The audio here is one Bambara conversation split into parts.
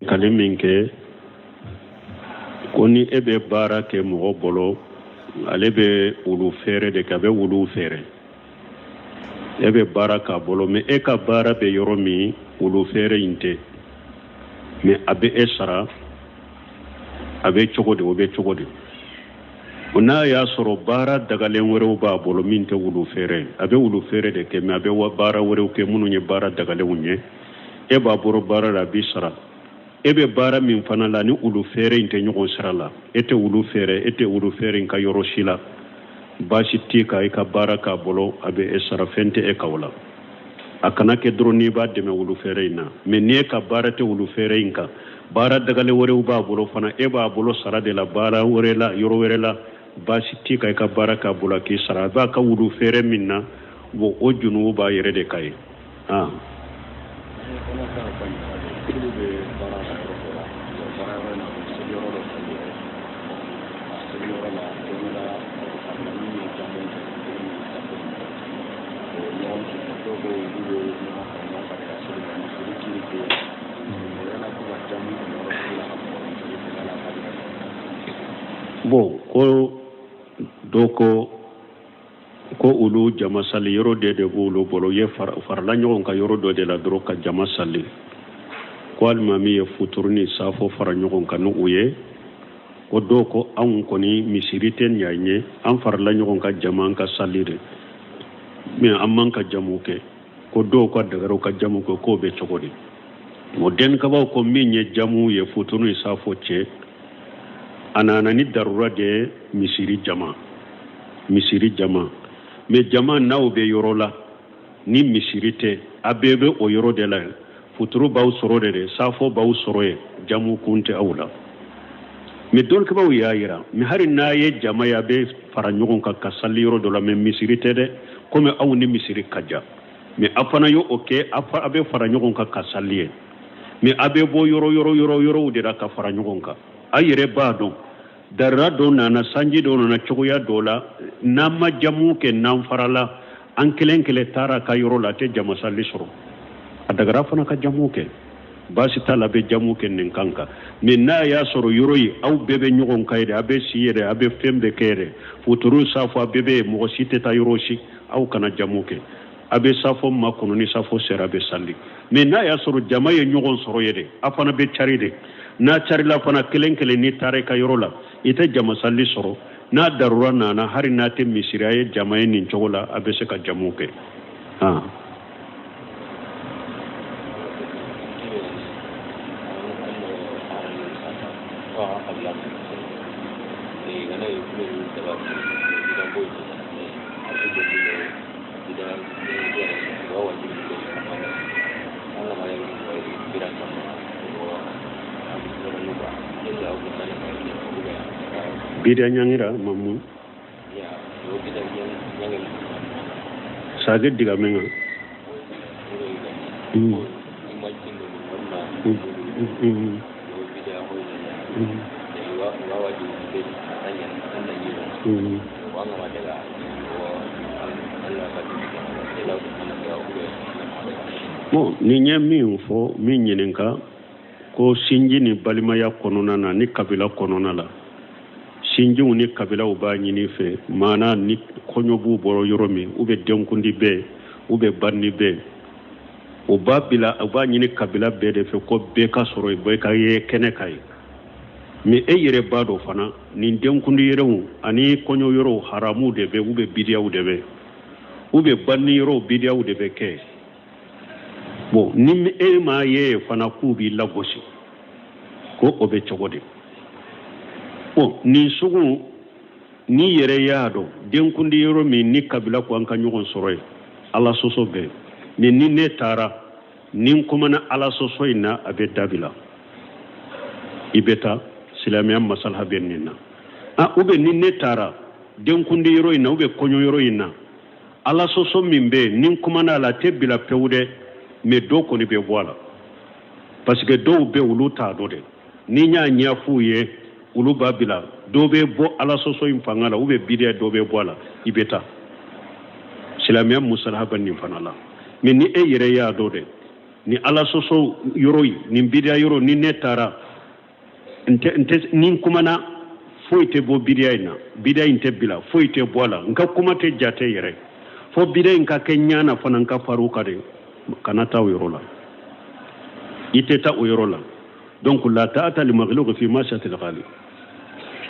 Kali min kɛ ko ni e bɛ baara kɛ mɔgɔ bolo, ale bɛ wulu feere de kɛ, a bɛ wulu feere, e bɛ baara k'a bolo, mais e ka baara bɛ yɔrɔ min, wulu feere in tɛ, mais a bɛ e sara, a bɛ cogo di? O bɛ cogo di? O n'a y'a sɔrɔ baara dagalen wɛrɛw b'a bolo min tɛ wulu feere, a bɛ wulu feere de kɛ, mais a bɛ baara wɛrɛw kɛ minnu ye baara dagalenw ye. E b'a bolo baara la, a b'i sara. E bɛ baara min fana la, ni wulu feere in tɛ ɲɔgɔn sira la, e tɛ wulu feere, e tɛ wulu feere in ka yɔrɔ si la, baasi t'i kan, i ka baara k'a bolo, a bɛ e sara, fɛn tɛ e kan o la. A kana kɛ dɔrɔn n'i b'a dɛmɛ wulu feere in na, mais n'i e ka baara tɛ wulu feere in kan, baara dagalen wɛrɛw b'a bolo fana, e b'a bolo sara de la baara wɛrɛ la, yɔrɔ wɛrɛ la, baasi t'i kan, i ka baara k'a bolo, a k'i sara. A b'a ka wulu feere min na, bon, o junubu b'a yɛrɛ de kan ye. Ah. Bon, ko dɔ ko ko olu jama sali yɔrɔ de b'olu bolo, u ye farala ɲɔgɔn kan yɔrɔ dɔ de la dɔrɔn ka jama sali, ko alimami ye futuru ni safo fara ɲɔgɔn kan ni u ye. Ko dɔw ko anw kɔni misiri tɛ ɲa ɲɛ, an farala ɲɔgɔn kan jama ka sali de, mais an man ka jamu kɛ. Ko dɔw ka dagaraw ka jamu kɛ, k'o bɛ cogo di? O dɔnnikabaw ko min ye jamu ye futuru ni safo cɛ, a nana ni darura de ye, misiri jama, misiri jama. Mais jama n'aw bɛ yɔrɔ la ni misiri tɛ, a bɛɛ bɛ o yɔrɔ de la yen, futuru b'aw sɔrɔ de dɛ, safo b'aw sɔrɔ yen, jamu kun tɛ aw la. Mais dɔnnikɛbaaw y'a yira, mais hali n'a ye jama ye, a bɛ fara ɲɔgɔn kan ka sali yɔrɔ dɔ la, mais misiri tɛ dɛ, komi aw ni misiri ka jan, mais a fana y'o kɛ, a bɛ fara ɲɔgɔn kan ka sali ye, mais a bɛ bɔ yɔrɔ yɔrɔ yɔrɔ yɔrɔw de la ka fara ɲɔgɔn kan. A yɛrɛ b'a dɔn darura dɔ nana, sanji dɔ nana cogoya dɔ la, n'an ma jamu kɛ, n'an farala, an kelen kelen taara ka yɔrɔ la, a tɛ jama sali sɔrɔ. A dagara fana ka jamu kɛ, baasi t'a la, a bɛ jamu kɛ nin kan kan. Mais n'a y'a sɔrɔ yɔrɔ ye aw bɛɛ bɛ ɲɔgɔn kan yɛrɛ, a bɛ si yɛrɛ, a bɛ fɛn bɛɛ kɛ yɛrɛ, futuru safo a bɛɛ bɛ yen, mɔgɔ si tɛ taa yɔrɔ si, aw kana jamu kɛ, a bɛ safo makɔnɔ, ni safo sera a bɛ sali. Mais n'a y'a sɔrɔ jama ye ɲɔgɔn sɔrɔ yɛrɛ, a fana bɛ cari de. N'a carila fana kelen kelen, n'i taara i ka yɔrɔ la, i tɛ jama sali sɔrɔ. N'a darura nana, hali n'a tɛ misiri, a ye jama ye nin cogo la, a bɛ se ka jamu kɛ. Ah. Bida ɲangira mamu sage diga men kan. Bon, nin ye min fɔ, min ɲininka ko sinji ni balimaya kɔnɔna na ni kabila kɔnɔna la, sinjiw ni kabilaw b'a ɲini fɛ, maana ni kɔɲɔ b'u bɔrɔ yɔrɔ min, u bɛ denkundi bɛɛ, u bɛ banni bɛɛ, u b'a bila, u b'a ɲini kabila bɛɛ de fɛ ko bɛɛ ka sɔrɔ yen, bɛɛ ka ye kɛnɛ kan ye. Mais e yɛrɛ b'a dɔn fana nin denkundi yɔrɔw ani kɔɲɔ yɔrɔw haramu de bɛ, u bɛ bidiyaw de bɛ, u bɛ banni yɔrɔw bidiyaw de bɛ kɛ. Bon, ni e m'a ye fana k'u b'i lagosi, ko o bɛ cogo di? Bon, nin sugu n'i yɛrɛ y'a dɔn denkundi yɔrɔ min ni kabila ko an ka ɲɔgɔn sɔrɔ yen, ala sɔsɔ bɛ, mais ni ne taara ni n kumana ala sɔsɔ in na, a bɛ dabila, i bɛ taa, silamɛya masalaha bɛ nin na. Ah, ou bien ni ne taara denkundi yɔrɔ in na, ou bien kɔɲɔ yɔrɔ in na, ala sɔsɔ min bɛ yen, ni n kumana a la, a tɛ bila pewu dɛ, mais dɔ kɔni bɛ bɔ a la, parce que dɔw bɛ olu t'a dɔn dɛ. Ni n y'a ɲɛf'u ye, olu b'a bila, dɔ bɛ bɔ ala sɔsɔ in fanga la, ou bien bidiya dɔ bɛ bɔ a la, i bɛ taa, silamɛya musalaha bɛ nin fana la. Mais ni e yɛrɛ y'a dɔn dɛ. Ni Ala sɔsɔ yɔrɔ in, nin bidiya yɔrɔ, ni ne taara n tɛ ni n kumana, foyi tɛ bɔ bidiya in na, bidiya in tɛ bila, foyi tɛ bɔ a la, n ka kuma tɛ jate yɛrɛ, fo bidiya in ka kɛ ɲa na fana n ka far'u kan de. Kana taa o yɔrɔ la, i tɛ taa o yɔrɔ la. Donc la ta'ata li makhluq fi ma'siyatil khaliq.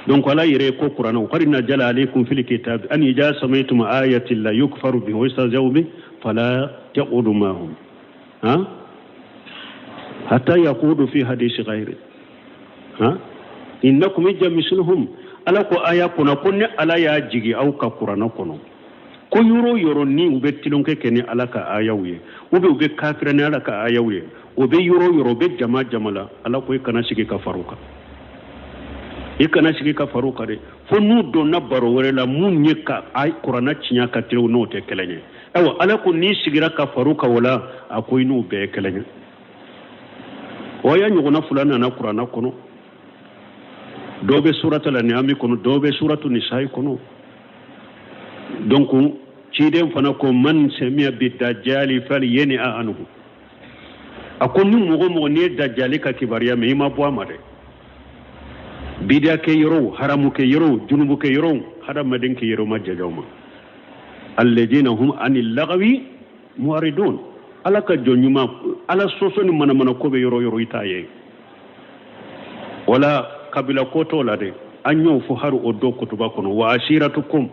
Donc Ala yɛrɛ ko kuranɛ: qad nazzala alaykum fil kitabi an idha sami'tum ayati la yukfaru biha wa yustahza'u biha fala taqudu ma'ahum ha hatta yaqudu fi hadisi ghayri ha innakum idhan misluhum. Ala ko aya kɔnɔ ko ne Ala y'a jigi aw ka kuranɛ kɔnɔ ko yɔrɔ o yɔrɔ ni u bɛ tilonkɛ kɛ ni Ala ka ayaw ye, ou bien u bɛ kafira ni Ala ka ayaw ye, o bɛ yɔrɔ o yɔrɔ, u bɛ jama jama la, Ala ko i kana sigi ka far'u kan, i kana sigi ka far'u kan dɛ, fo n'u donna baro wɛrɛ la mun ye ka kuranɛ tiɲɛ ka tilenw n'o tɛ kelen ye. Ayiwa, Ala ko n'i sigira ka far'u kan o la, a ko i n'u bɛɛ ye kelen ye. O aya ɲɔgɔnna fila nana kuranɛ kɔnɔ, dɔw bɛ suratul an'ami kɔnɔ, dɔw bɛ suratu nisa'i kɔnɔ. Donc ciden fana ko man sami'a bi dajjali falyan'a anhu, a ko ni mɔgɔ mɔgɔ n'i ye dajjali ka kibaruya mɛn, i ma bɔ a ma dɛ. Bidiya kɛ yɔrɔw, haramu kɛ yɔrɔw, junubu kɛ yɔrɔw, hadamaden kɛ yɔrɔ ma jajaw ma. Alladina hum anil lagawi mu'ridun. Ala ka jɔn ɲuman, Ala sɔsɔ ni manamana ko bɛ yɔrɔ yɔrɔ, i t'a ye. Wala kabila ko t'o la dɛ, an y'o fɔ hari o dɔ kutuba kɔnɔ. Wa ashiratukum,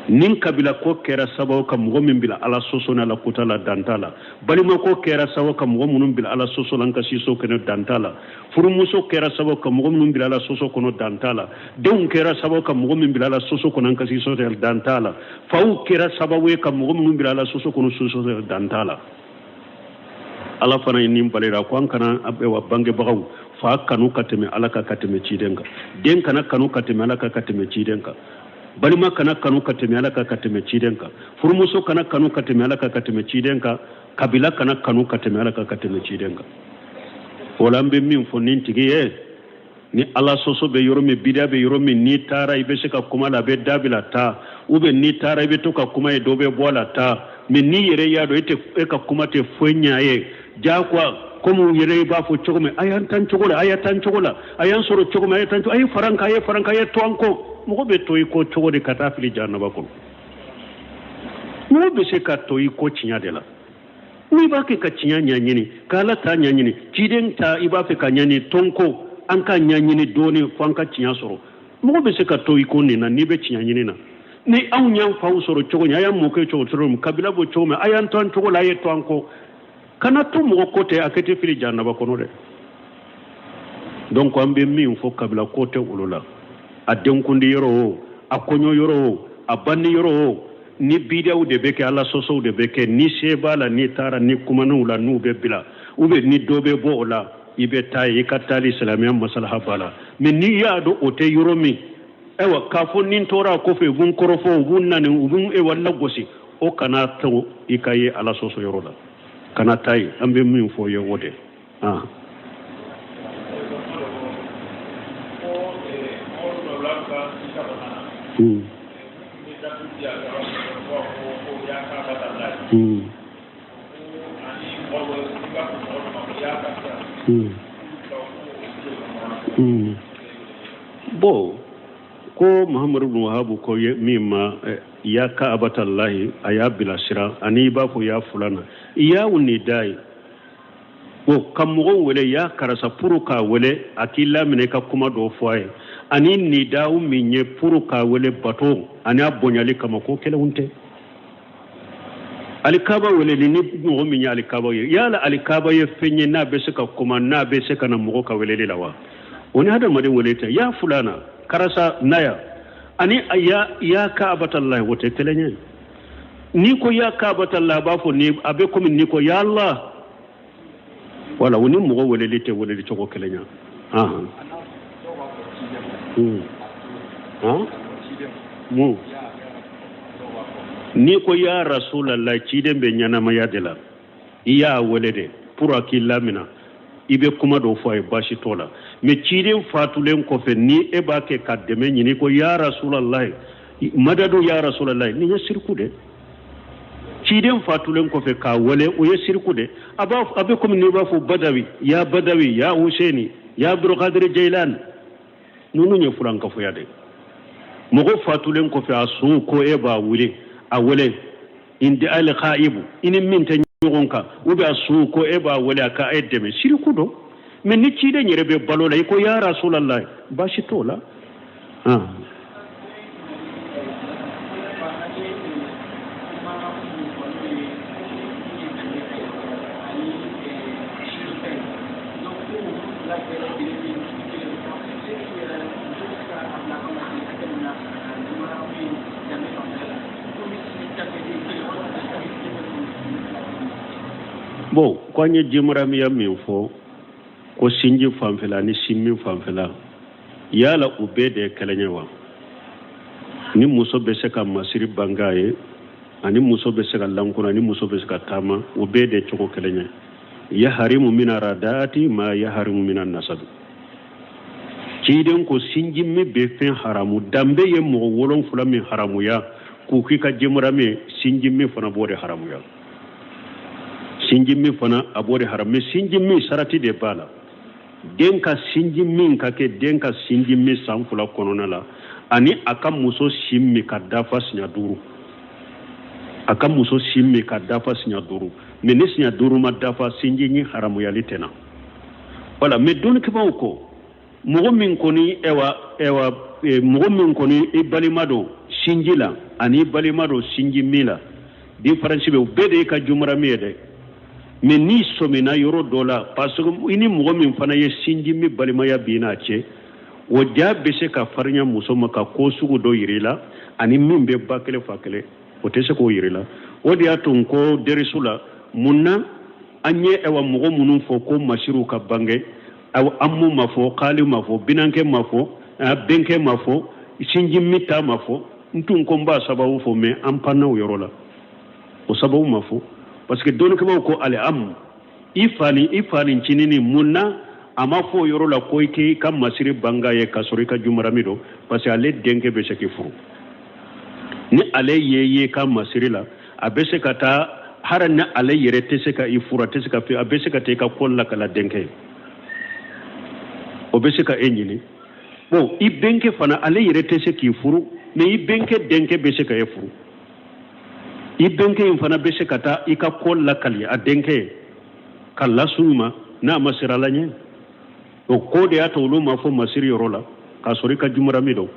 nin kabila ko kɛra sababu ka mɔgɔ min bila Ala sɔsɔ ni Ala kuta la, dan t'a la. Balima ko kɛra sababu ka mɔgɔ minnu bila Ala sɔsɔ la, an ka siso kɛnɛ, dan t'a la. Furumuso kɛra sababu ka mɔgɔ minnu bila Ala sɔsɔ kɔnɔ, dan t'a la. Denw kɛra sababu ka mɔgɔ min bila Ala sɔsɔ kɔnɔ, an ka siso kɛnɛ, dan t'a la. Faw kɛra sababu ye ka mɔgɔ minnu bila Ala sɔsɔ kɔnɔ, sɔsɔ kɛnɛ, dan t'a la. Ala fana ye nin balira ko an kana bangebagaw fa kanu ka tɛmɛ Ala kan, ka tɛmɛ ciden kan. Den kana kanu ka tɛmɛ Ala kan, ka tɛmɛ ciden kan. Balima kana kanu ka tɛmɛ Ala kan, ka tɛmɛ ciden kan. Furumuso kana kanu ka tɛmɛ Ala kan, ka tɛmɛ ciden kan. Kabila kana kanu ka tɛmɛ Ala kan, ka tɛmɛ ciden kan. O la an bɛ min fɔ nin tigi ye, ni Ala sɔsɔ bɛ yɔrɔ min, bidiya bɛ yɔrɔ min, n'i taara i bɛ se ka kuma la, a bɛ dabila, taa. Ou bien n'i taara i bɛ to ka kuma ye, dɔ bɛ bɔ a la, taa. Mais n'i yɛrɛ y'a dɔn e tɛ, e ka kuma tɛ foyi ɲɛ a ye, jagoya komi u yɛrɛ b'a fɔ cogo min, a y'an tan cogo la, a y'a tan cogo la, a y'an sɔrɔ cogo min, a ye tan cogo, a ye fara n kan, a ye fara n kan, a ye to an kɔ. Mɔgɔ bɛ to i kɔ cogo di ka taa fili jahanama kɔnɔ? Mɔgɔ bɛ se ka to i kɔ tiɲɛ de la. N'i b'a kɛ ka tiɲɛ ɲɛɲini, ka Ala ta ɲɛɲini, ciden ta i b'a fɛ ka ɲɛɲini, tɔn ko an ka ɲɛɲini dɔɔni fo an ka tiɲɛ sɔrɔ. Mɔgɔ bɛ se ka to i ko nin na n'i bɛ tiɲɛ ɲini na. Ni anw y'an faw sɔrɔ cogo min, a y'an mɔkɛ cogo cogo min, kabila bɔ cogo min, a y'an to an cogo la, a ye to an kɔ. Kana to mɔgɔ ko tɛ a kɛ tɛ fili jahanama kɔnɔ dɛ. Donc an bɛ min fɔ, kabila ko tɛ olu la, a denkundi yɔrɔ o, a kɔɲɔ yɔrɔ o, a banni yɔrɔ o, ni bidaw de bɛ kɛ, Ala sɔsɔw de bɛ kɛ, ni se b'a la, n'i taara ni kumanaw la, n'u bɛ bila, ou bien ni dɔ bɛ bɔ o la, i bɛ taa ye, i ka taali silamɛya masalaha b'a la. Mais n'i y'a dɔn o tɛ yɔrɔ min, ayiwa, k'a fɔ ni n tora a kɔfɛ, u b'u n kɔrɔfɔ, u b'u nani, u b'u ewa lagosi, o kana to i ka ye Ala sɔsɔ yɔrɔ la, kana taa ye. An bɛ min fɔ ye o de. Ah. Bon, ko Muhammadu bin Wahabu ko ye min ma ya kaabatallahi, a y'a bilasira ani i b'a fɔ ya fulana ya nidayi o ka mɔgɔw wele ya karisa pour k'a wele a k'i laminɛ ka kuma dɔ fɔ a ye, ani nidaw min ye pour k'a wele bato ani a bonyali kama, ko kelenw tɛ. Alikaba weleli, ni mɔgɔ min ye alikaba ye, yala alikaba ye fɛn ye n'a bɛ se ka kuma, n'a bɛ se ka na mɔgɔ ka weleli la wa? O ni hadamaden wele tɛ. Ya fulana, karisa naya, ani ya kaabatallahi, o tɛ kelen ye. N'i ko ya kaabatallahi, a b'a fɔ ni a bɛ komi n'i ko ya Allah. Wala o ni mɔgɔ weleli tɛ weleli cogo kelen ye. Ahan. Mun n'i ko ya rasulallah, ciden bɛ ɲɛnamaya de la, i y'a wele de pour a k'i lamina, i bɛ kuma dɔ fɔ a ye, baasi t'o la. Mais ciden fatulen kɔfɛ, ni e b'a kɛ ka dɛmɛ ɲini ko ya rasulallah, madadu ya rasulallah, nin ye siriku de. Ciden fatulen kɔfɛ k'a wele, o ye siriku de. A b'a a bɛ komi n'i b'a fɔ Badawi, ya Badawi, ya Huseni, ya Abdulkadir Jailan. Ninnu ye furankafoya de. Mɔgɔ fatulen kɔfɛ a su ko e b'a wele, a wele indi al ghaibu, i ni min tɛ ɲɔgɔn kan, ou bien a su ko e b'a wele a ka e dɛmɛ, siriku don. Mais ni ciden yɛrɛ bɛ balo la, i ko ya Rasulallah, baasi t'o la. Bon, ko an ye jimaramiya min fɔ ko sinji fanfɛla ni sinmin fanfɛla, yala u bɛɛ de ye kelen ye wa? Ni muso bɛ se ka masiri bange a ye, ani muso bɛ se ka lankolo, ani muso bɛ se ka taama, u bɛɛ de cogo kelen ye. Yaharimu mina radaati ma yaharimu mina nasabi. Ciden ko sinji min bɛ fɛn haramu, danbe ye mɔgɔ wolonfila min haramuya k'u k'i ka jimarami ye, sinji min fana b'o de haramuya. Sinji min fana a b'o de haramu. Mais sinji min sarati de b'a la, den ka sinji min ka kɛ den ka sinji min san 2 kɔnɔna la, ani a ka muso sin min ka dafa siɲɛ 5, a ka muso sin min ka dafa siɲɛ 5. Mais ni siɲɛ 5 ma dafa, sinji ɲi haramuyali tɛ na. Wala, mais dɔnnikɛbaaw ko mɔgɔ min kɔni, ɛwa ɛwa, mɔgɔ min kɔni i balima don sinji la ani i balima don sinji min la, différence bɛ, u bɛɛ de y'i ka jumarami ye dɛ. Mais n'i sɔmina yɔrɔ dɔ la, parce que i ni mɔgɔ min fana ye sinji min balimaya b'i n'a cɛ, o ja bɛ se ka farinya muso ma ka ko sugu dɔ yir'i la, ani min bɛ ba kelen fa kelen, o tɛ se k'o yir'i la. O de y'a to n ko derisu la, mun na an ye ɛwa mɔgɔ minnu fɔ ko masiriw ka bange, aw amu ma fɔ, kali ma fɔ, binankɛ ma fɔ, bɛnkɛ ma fɔ, sinji min ta ma fɔ. N tun ko n b'a sababu fɔ, mais an panna o yɔrɔ la, o sababu ma fɔ, parce que dɔnnikɛbaaw ko ale amu i fa ni i fa ni ncinin ni, mun na a ma fɔ o yɔrɔ la ko i k'i ka masiri banga ye k'a sɔrɔ i ka jumarami don? Parce que ale denkɛ bɛ se k'i furu. Ni ale ye ye ka masiri la, a bɛ se ka taa, hali ni ale yɛrɛ tɛ se ka i furu, a tɛ se ka a bɛ se ka taa i ka ko lakala denkɛ ye, o bɛ se ka e ɲini. Bon, i bɛnkɛ fana, ale yɛrɛ tɛ se k'i furu, mais i bɛnkɛ denkɛ bɛ se ka e furu. I bɛnkɛ in fana bɛ se ka taa i ka ko lakali a denkɛ ye ka lasun ma n'a ma siran Ala ɲɛ. O ko de y'a to olu ma fɔ masiri yɔrɔ la k'a sɔrɔ i ka jumarami don.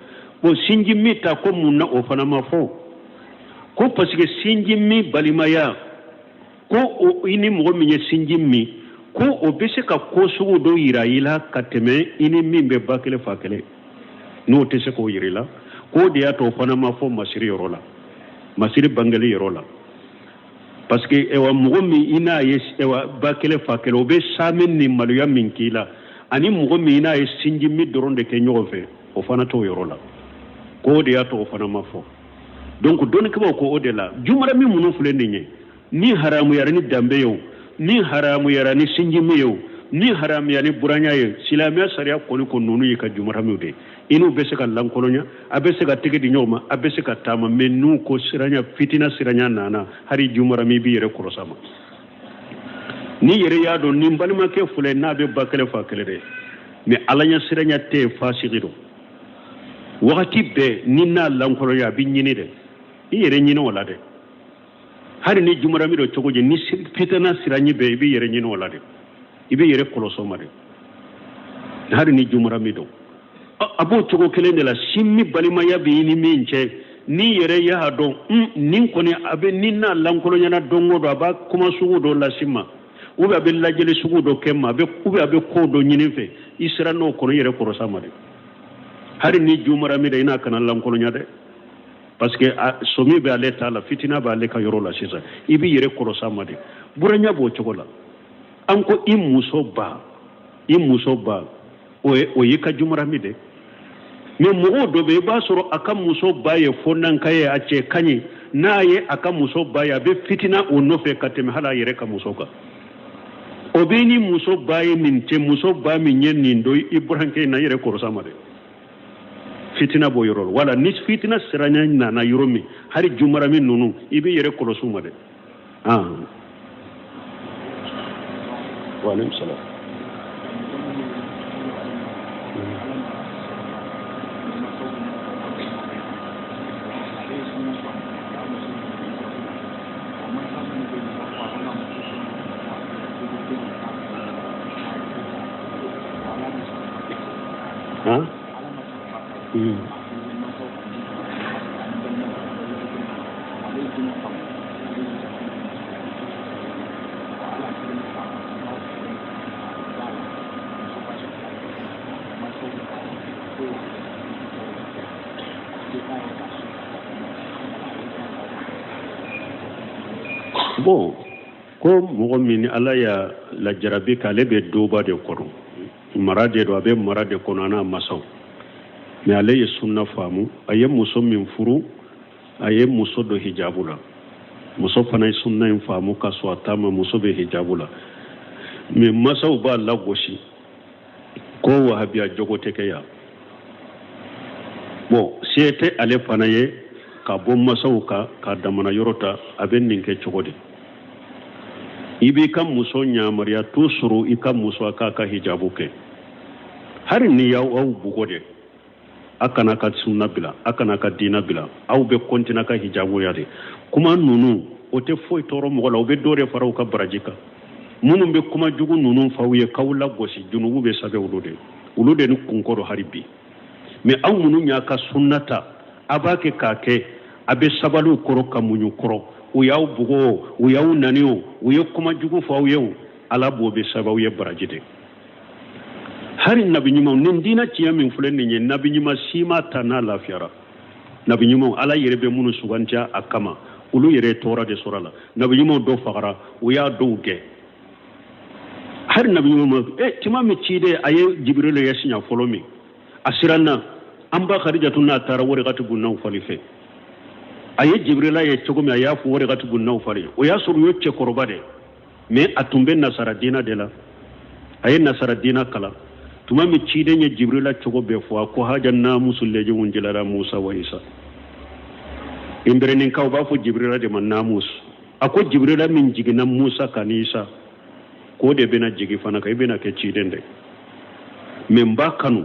Bon, sinji min ta ko mun na o fana ma fɔ? Ko parce que sinji min balimaya, ko o i ni mɔgɔ min ye sinji min, ko o bɛ se ka ko sugu dɔ yira i la ka tɛmɛ i ni min bɛ ba kelen fa kelen, n'o tɛ se k'o yira i la. K'o de y'a to o fana ma fɔ masiri yɔrɔ la, masiri bangeli yɔrɔ la, parce que ɛwa mɔgɔ min i n'a ye ɛwa ba kelen fa kelen, o bɛ saame ni maloya min k'i la, ani mɔgɔ min i n'a ye sinji min dɔrɔn de kɛ ɲɔgɔn fɛ, o fana t'o yɔrɔ la. K'o de y'a to o fana ma fɔ. Donc dɔnnikɛbaaw ko o de la jumarami minnu filɛ nin ye, ni haramuyara ni danbe ye o, ni haramuyara ni sinji min ye o, ni haramuya ni buranya ye, silamɛya sariya kɔni ko ninnu y'i ka jumaramiw de ye. I n'u bɛ se ka lankolonya, a bɛ se ka tɛgɛ di ɲɔgɔn ma, a bɛ se ka taama, mais n'u ko siranya, fitina siranya nana, hali jumarami, i b'i yɛrɛ kɔlɔsi a ma. N'i yɛrɛ y'a dɔn ni balimakɛ filɛ n'a bɛ ba kelen fa kelen dɛ, mais Ala ɲɛ siranya tɛ yen, fasigi don. Wagati bɛɛ ni n'a lankolonya, a b'i ɲini dɛ, i yɛrɛ ɲini o la dɛ. Hali ni jumarami don cogo di, ni fitina siranɲi bɛ, i b'i yɛrɛ ɲini o la dɛ, i b'i yɛrɛ kɔlɔsi o ma dɛ, hali ni jumarami don. A b'o cogo kelen de la, sinmin balimaya bɛ i ni min cɛ, n'i yɛrɛ y'a dɔn nin kɔni a bɛ ni n'a lankolonyana don o don, a b'a kuma sugu dɔ lase ma, ou bien a bɛ lajɛli sugu dɔ kɛ ma, ou bien a bɛ ko dɔ ɲini fɛ, i sera n'o kɔnɔ, i yɛrɛ kɔlɔsi a ma dɛ. Hali ni jumarami dɛ, i n'a kana lankolonya dɛ, parce que sɔmi bɛ ale ta la, fitina b'ale ka yɔrɔ la sisan, i b'i yɛrɛ kɔlɔsi a ma de. Buranya b'o cogo la. An ko i muso ba, i muso ba, o y'i ka jumarami de. Mais mɔgɔw dɔ bɛ yen, i b'a sɔrɔ a ka muso ba ye fɔnanka ye, a cɛ ka ɲi, n'a ye a ka muso ba ye, a bɛ fitina o nɔfɛ ka tɛmɛ hali a yɛrɛ ka muso kan. O bɛ ni muso ba ye nin cɛ, muso ba min ye nin don i burankɛ in na, i yɛrɛ kɔlɔsi a ma dɛ. Fitina b'o yɔrɔ la. Wala ni fitina siranya nana yɔrɔ min, hali jumarami ninnu, i b'i yɛrɛ kɔlɔsi u ma dɛ. Ah, wa aleykum salam. Han? Bon, ko mɔgɔ min ni Ala y'a lajarabi k'ale bɛ doba de kɔnɔ, mara de don, a bɛ mara de kɔnɔ a n'a masaw, mais ale ye sunna faamu, a ye muso min furu, a ye muso don hijabu la, muso fana ye sunna in faamu ka sɔn a ta ma, muso bɛ hijabu la, mais masaw b'a lagosi ko wahabiya jogo tɛ kɛ yan. Bon, se tɛ ale fana ye ka bɔ masaw kan k'a damana yɔrɔ ta, a bɛ nin kɛ cogo di? I b'i ka muso yamaruya toujours i ka muso a k'a ka hijabu kɛ, hali ni y'aw aw bugɔ de, a kana ka sunna bila, a kana ka diina bila, aw bɛ continuer ka hijabu ya de. Kuma ninnu o tɛ foyi tɔɔrɔ mɔgɔ la, o bɛ dɔ de fara u ka baraji kan. Minnu bɛ kuma jugu ninnu f'aw ye k'aw lagosi, junubu bɛ sɛbɛn olu de, olu de ni kunkɔ don hali bi. Mais aw minnu y'a ka sunna ta, a b'a kɛ k'a kɛ, a bɛ sabali u kɔrɔ ka muɲu kɔrɔ. U y'aw bugɔ o, u y'aw nani o, u ye kuma jugu fɔ aw ye o, Ala b'o bɛ sɛbɛn aw ye baraji de. Hali nabi ɲumanw, nin diinɛ tiɲɛ min filɛ nin ye, nabi ɲuman si ma ta n'a lafiyara. Nabi ɲumanw, Ala yɛrɛ bɛ minnu sugantiya a kama, olu yɛrɛ ye tɔɔrɔ de sɔrɔ a la. Nabi ɲumanw dɔ fagara, u y'a dɔw gɛn. Hali nabi ɲumanw ma, tuma min ciden a ye Jibirila ye siɲɛ fɔlɔ min, a siranna. An ba Khadijatu n'a taara Warikatu bun Nawfali fɛ, a ye Jibirila ye cogo min, a y'a fɔ Warikatu bun Nawfali ye, o y'a sɔrɔ u ye cɛkɔrɔba de, mais a tun bɛ nasara diina de la, a ye nasara diina kalan. Tuma min ciden ye Jibirila cogo bɛɛ fɔ, a ko haja namusu lezi unzila ala Musa wa Isa. Imbereninkaw b'a fɔ Jibirila de ma namus. A ko Jibirila min jiginna Musa kan ni Isa, k'o de bɛna jigin fana kan, i bɛna kɛ ciden de. Mais n b'a kanu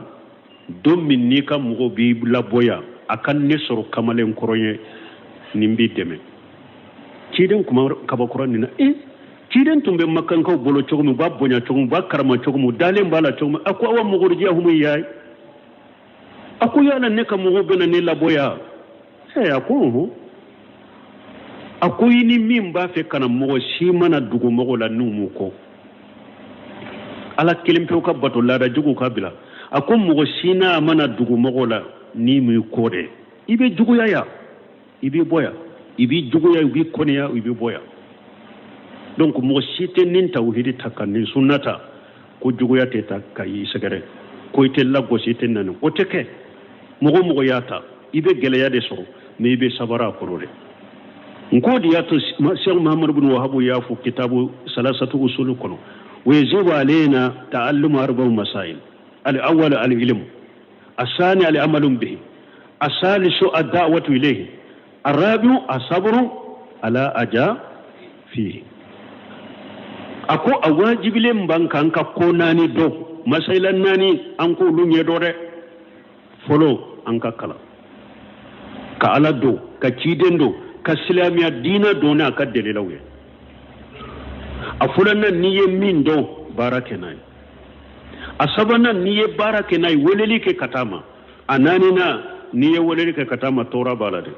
don min n'i ka mɔgɔw b'i labɔ yan, a ka ne sɔrɔ kamalen kɔrɔ ye nin b'i dɛmɛ. Ciden kuma kabakura nin na, ciden tun bɛ makankaw bolo cogo min, u b'a bonya cogo min, u b'a karama cogo min, u dalen b'a la cogo min, a ko awa mukhrijiyahum ya, a ko yala ne ka mɔgɔw bɛna ne labɔ yan? A ko ɔhɔn. A ko i ni min b'a fɛ ka na, mɔgɔ si mana dugu mɔgɔw la n'u m'u kɔ, Ala kelen pewu ka bato, laada juguw ka bila. A ko mɔgɔ si n'a mana dugu mɔgɔw la n'i m'i kɔ dɛ, i bɛ juguya yan, i bɛ bɔ yan, i bɛ juguya, i bɛ kɔniya, i bɛ bɔ yan. Donc mɔgɔ si tɛ nin tawhidi ta ka nin sunna ta ko juguya tɛ ta ka i sɛgɛrɛ, ko i tɛ lagosi, i tɛ nani, o tɛ kɛ. Mɔgɔ mɔgɔ y'a ta, i bɛ gɛlɛya de sɔrɔ, mais i bɛ sabara a kɔrɔ dɛ. N k'o de y'a to Cheikh Muhammad bin Wahabu y'a fɔ kitabu salasatu usulu kɔnɔ, wa yajibu alayna ta'allumu arba'u masail, al-awwal al-ilm, asani al-amalu bihi, asalisu ad-da'watu ilayhi, arabiu asabru ala aja fihi. A ko a wajibilen b'an kan ka ko naani dɔn, masayila naani, an k'olu ɲɛdɔn dɛ. Fɔlɔ, an ka kalan ka Ala dɔn, ka ciden dɔn, ka silamɛya diinɛ dɔn n'a ka dalilaw ye. A filanan, n'i ye min dɔn, baara kɛ n'a ye. A sabanan, n'i ye baara kɛ n'a ye, weleli kɛ ka taa ma. A naaninan, n'i ye weleli kɛ ka taa ma, tɔɔrɔ b'a la dɛ,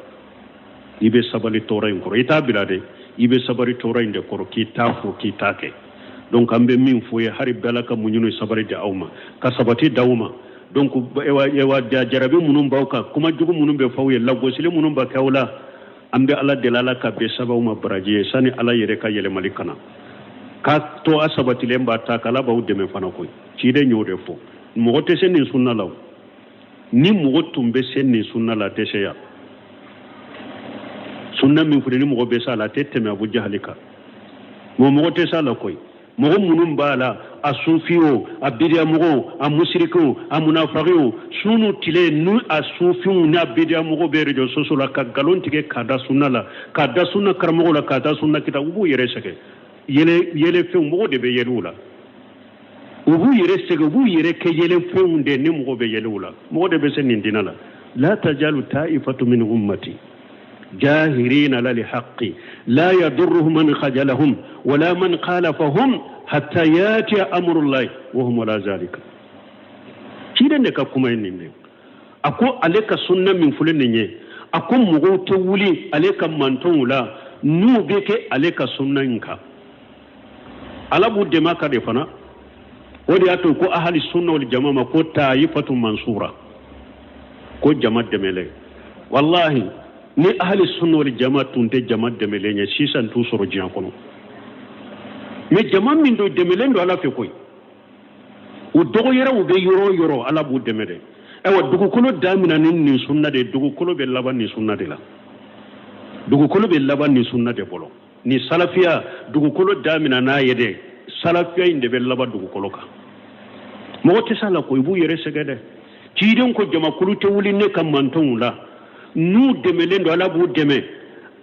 i bɛ sabali tɔɔrɔ in kɔrɔ, i t'a bila dɛ, i bɛ sabali tɔɔrɔ in de kɔrɔ k'i t'a fɔ k'i t'a kɛ. Donc an bɛ min fɔ ye, hali bɛɛ Ala ka muɲu ni sabali di aw ma, ka sabati d'aw ma. Donc ewa jarabi minnu b'aw kan, kuma jugu minnu bɛ f'aw ye, lagosili minnu bɛ kɛ aw la, an bɛ Ala deli Ala ka bɛn sababu ma baraji ye, sani Ala yɛrɛ ka yɛlɛmali kana k'a to a sabatilen b'a ta k'Ala b'aw dɛmɛ fana koyi. Ciden y'o de fɔ. Mɔgɔ tɛ se nin sunna la o. Ni mɔgɔ tun bɛ se nin sunna la, a tɛ se yan. Sunna min filɛ, ni mɔgɔ bɛ se a la, a tɛ tɛmɛ Abu Jahali kan. Mɔgɔ tɛ se a la koyi. Mɔgɔ minnu b'a la, a sufi o, a bidiyamɔgɔw, a musirikiw, a munafagiw, su ni tile ni a sufiw n'a bidiyamɔgɔw bɛ réseaux sociaux la ka nkalon tigɛ k'a da sunna la, k'a da sunna karamɔgɔw la, k'a da sunna kita, u b'u yɛrɛ sɛgɛn. Yɛlɛ yɛlɛfɛnw, mɔgɔw de bɛ yɛlɛ u la, u b'u yɛrɛ sɛgɛn, u b'u yɛrɛ kɛ yɛlɛfɛnw de ni mɔgɔw bɛ yɛlɛ u la. Mɔgɔ de bɛ se nin dina la. La tajalu ta'ifatu min ummati jahirina ala lhaqqi la yadurruhum man khajalahum wala man khalafahum hatta yatiya amrullahi wa hum ala zalika. Ciden de ka kuma ye nin de. A ko ale ka sunna min filɛ nin ye, a ko mɔgɔw tɛ wuli ale ka mantɔnw la n'u bɛ kɛ ale ka sunna in kan. Ala b'u dɛmɛ a kan de fana. O de y'a to ko ahali sunna wal jama ma ko taifatu mansura, ko jama dɛmɛlen. Walahi, ni ahali sunna wal jama tun tɛ jama dɛmɛlen ye, sisan t'u sɔrɔ diɲɛ kɔnɔ. Mais jama min don, dɛmɛlen don Ala fɛ koyi. U dɔgɔyara, u bɛ yɔrɔ o yɔrɔ, Ala b'u dɛmɛ dɛ. Ayiwa, dugukolo damina ni nin sunna de, dugukolo bɛ laban nin sunna de la. Dugukolo bɛ laban nin sunna de bolo. Ni salafiya dugukolo damina n'a ye dɛ, salafiya in de bɛ laban dugukolo kan. Mɔgɔ tɛ s'a la ko i b'u yɛrɛ sɛgɛn dɛ. Ciden ko jamakulu tɛ wuli ne ka mantɔnw la n'u dɛmɛlen don, Ala b'u dɛmɛ.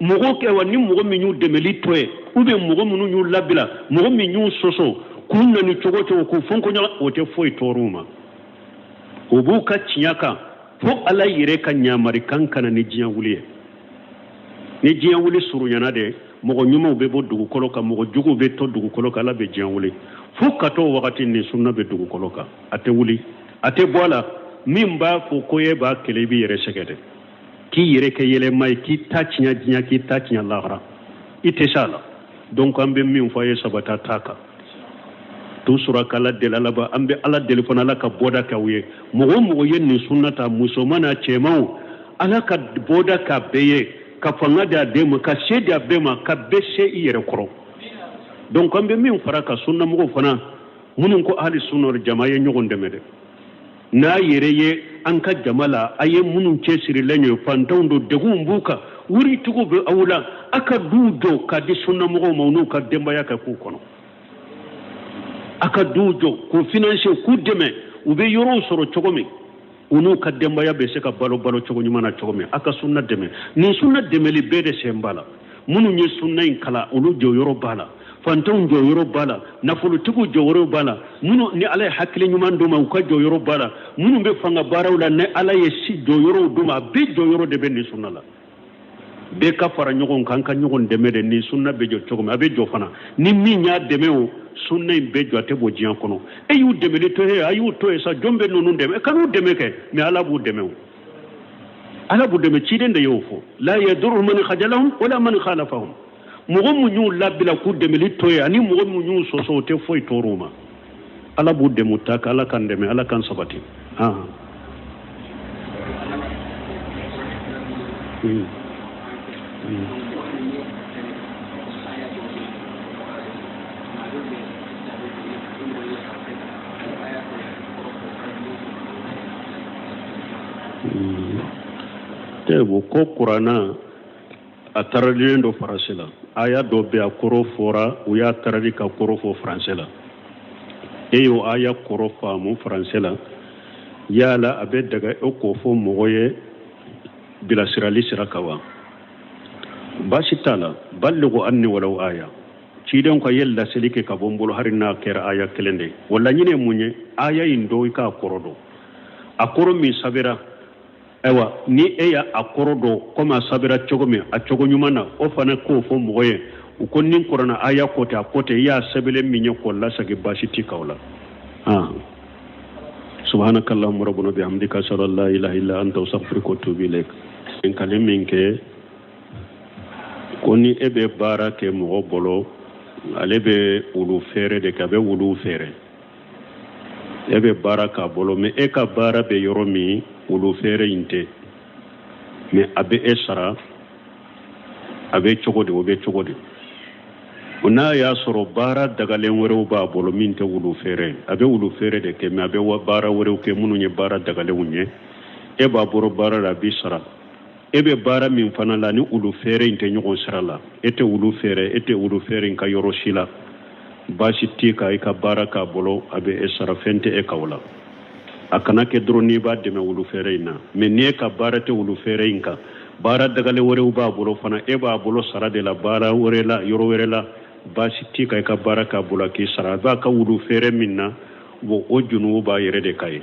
Mɔgɔ kɛ wa, ni mɔgɔ min y'u dɛmɛli to ye, ou bien mɔgɔ minnu y'u labila, mɔgɔ min y'u sɔsɔ, k'u nani cogo cogo, k'u fɔn ko ɲɔgɔn, o tɛ foyi tɔɔrɔ u ma. U b'u ka tiɲɛ kan fo Ala yɛrɛ ka ɲamarikan ka na ni diɲɛ wuli ye. Ni diɲɛ wuli surunyana de, mɔgɔ ɲumanw bɛ bɔ dugukolo kan, mɔgɔ juguw bɛ to dugukolo kan, Ala bɛ diɲɛ wuli. Fo ka t'o wagati, ni sunna bɛ dugukolo kan, a tɛ wuli, a tɛ bɔ a la. Min b'a fɔ ko e b'a kɛlɛ, i b'i yɛrɛ sɛgɛn dɛ, k'i yɛrɛ kɛ yɛlɛma ye, k'i ta tiɲɛ diɲɛ, k'i ta tiɲɛ lahara, i tɛ s'a la. Donc an bɛ min fɔ a ye, sabata t'a kan tout sura k'Ala deli. Ala ba an bɛ Ala deli fana, Ala ka bɔda k'aw ye. Mɔgɔ o mɔgɔ ye nin sunna ta, musoman n'a cɛmanw, Ala ka bɔda k'a bɛɛ ye, ka fanga di a den ma, ka se di a bɛɛ ma, ka bɛɛ se i yɛrɛ kɔrɔ. Donc an bɛ min fara ka sunnamɔgɔw fana minnu ko ahli sunna wal jama ye ɲɔgɔn dɛmɛ dɛ, n'a yɛrɛ ye an ka jama la, a ye minnu cɛsirilen ye, fantanw don, degunw b'u kan, wuritigiw bɛ aw la, a ka duw jɔ k'a di sunnamɔgɔw ma, u n'u ka denbaya ka k'u kɔnɔ. A ka duw jɔ k'u financer, k'u dɛmɛ, u bɛ yɔrɔw sɔrɔ cogo min, u n'u ka denbaya bɛ se ka balo balo cogo ɲuman na cogo min. A ka sunna dɛmɛ. Nin sunna dɛmɛli, bɛɛ de sen b'a la. Minnu ye sunna in kalan, olu jɔyɔrɔ b'a la, fantanw jɔyɔrɔ b'a la, nafolotigiw jɔyɔrɔ b'a la, minnu ni Ala ye hakili ɲuman d'u ma, u ka jɔyɔrɔ b'a la, minnu bɛ fanga baaraw la, ni Ala ye si jɔyɔrɔw d'u ma, a bɛɛ jɔyɔrɔ de bɛ nin sunna la. Bɛɛ ka fara ɲɔgɔn kan, ka ɲɔgɔn dɛmɛ de. Nin sunna bɛ jɔ cogo min, a bɛ jɔ fana. Ni min y'a dɛmɛ, o sunna in bɛ jɔ, a tɛ bɔ diɲɛ kɔnɔ. E y'u dɛmɛli to ye, a y'u to yen sa, jɔn bɛ ninnu dɛmɛ? Kan'u dɛmɛ kɛ, mais Ala b'u dɛmɛ. O Ala b'u dɛmɛ, ciden de y'o fɔ. La yadurru man khajalahum wala man khalafahum. Mɔgɔ mun y'u labila k'u dɛmɛli to ye, ani mɔgɔ mun y'u sɔsɔ, o tɛ foyi tɔɔrɔ u ma. Ala b'u dɛmɛ ta kan. Ala k'an dɛmɛ, Ala k'an sabati. Tɛ ko kuranna a taralilen don faransi la, aya dɔ bɛ a kɔrɔ fɔra, u y'a tarali ka kɔrɔ fɔ faransɛ la, e y'o aya kɔrɔ faamu faransɛ la, yala a bɛ daga e k'o fɔ mɔgɔ ye bilasirali sira kan wa? Baasi t'a la. Balligu anni walaw aya. Ciden ko a ye laseli kɛ ka bɔ n bolo, hali n'a kɛra aya kelen de ye. O laɲini ye mun ye? Aya in dɔn, i k'a kɔrɔ dɔn, a kɔrɔ min sɛbɛra. Ayiwa, ni e y'a a kɔrɔ dɔn komi a sɛbɛra cogo min, a cogo ɲuman na, o fana k'o fɔ mɔgɔ ye. U ko ni kuranna aya ko tɛ, a ko tɛ, i y'a sɛbɛnlen min ye k'o lasagi, baasi ti k'aw la. Subhanaka allahumma rabbana bihamdika, ashhadu an la ilaha illa anta, astaghfiruka wa atubu ilaik. Kale min kɛ ko ni e bɛ baara kɛ mɔgɔ bolo, ale bɛ wulu feere de kɛ, a bɛ wulu feere, e bɛ baara k'a bolo, mais e ka baara bɛ yɔrɔ min, wulu feere in tɛ, mais a bɛ e sara, a bɛ cogo di? O bɛ cogo di? O n'a y'a sɔrɔ baara dagalen wɛrɛw b'a bolo min tɛ wulu feere, a bɛ wulu feere de kɛ, mais a bɛ baara wɛrɛw kɛ minnu ye baara dagalenw ye, e b'a bolo baara la, a b'i sara. E bɛ baara min fana la, ni wulu feere in tɛ ɲɔgɔn sira la, e tɛ wulu feere, e tɛ wulu feere in ka yɔrɔ si la. Baasi t'i kan i ka baara k'a bolo, a bɛ e sara, fɛn tɛ e kan o la. A kana kɛ dɔrɔn n'i b'a dɛmɛ wulu feere in na, mais n'i e ka baara tɛ wulu feere in kan, baara dagalen wɛrɛw b'a bolo fana, e b'a bolo sara de la baara wɛrɛ la, yɔrɔ wɛrɛ la, baasi t'i kan i ka baara k'a bolo, a k'i sara. A b'a ka wulu feere min na, bon, o junubu b'a yɛrɛ de kan ye.